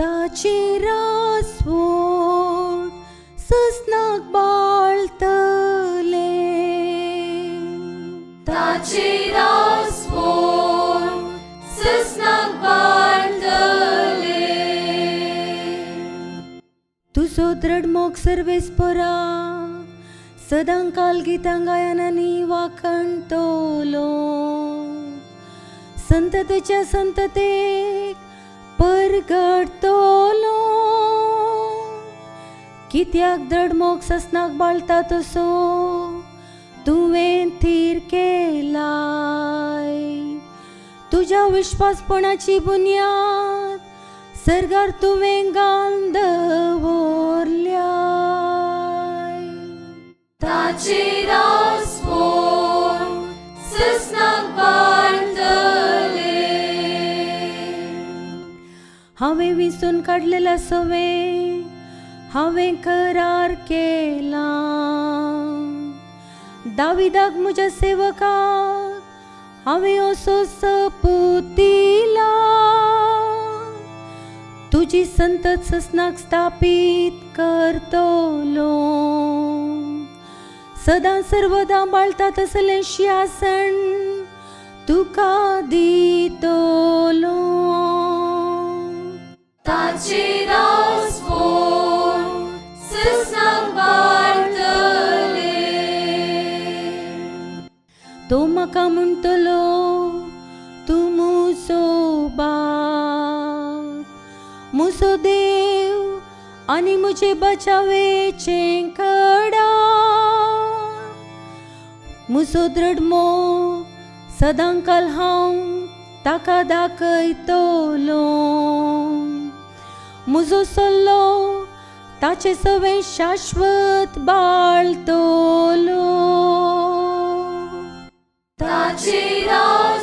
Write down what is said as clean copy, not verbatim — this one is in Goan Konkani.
ताची रासवोट ससनाक बाळतले. ताची रासवोट ससनाक बाळतले. तुजो दृढ मोग सर्वेस्परा सदांकाल गितां गायनांनी वाखणतलो, संततेच्या संततेक परगटतलो. कित्याक दृढ मोग ससनाक बाळता तसो तुवें थीर केलाय. तुज्या विश्वासपणाची बुन्याद सर्गार तुवें घालून दवरल्याय. ताची रासवोट ससनाक बाळतले. हांवें विंचून काडलेल्या सवें हांवें करार केला. दाविदाक म्हज्या सेवकाक हांवें असो सपूत दिला, तुजी संतत ससनाक स्थापीत करतलो. सदां सर्वदां बाळता तसलें शिंहासन तुका दितलो. ताची रासवोट ससनाक बाळतले. तो म्हाका म्हणटलो, तूं म्हजो बाप, म्हजो देव आनी म्हजे बचावेचें कडा. म्हजो दृढ मोग सदांकाल हांव ताका दाखयतलो. म्हजो सल्लो ताचे सवें शाश्वत बाळतलो. ताची रासवोट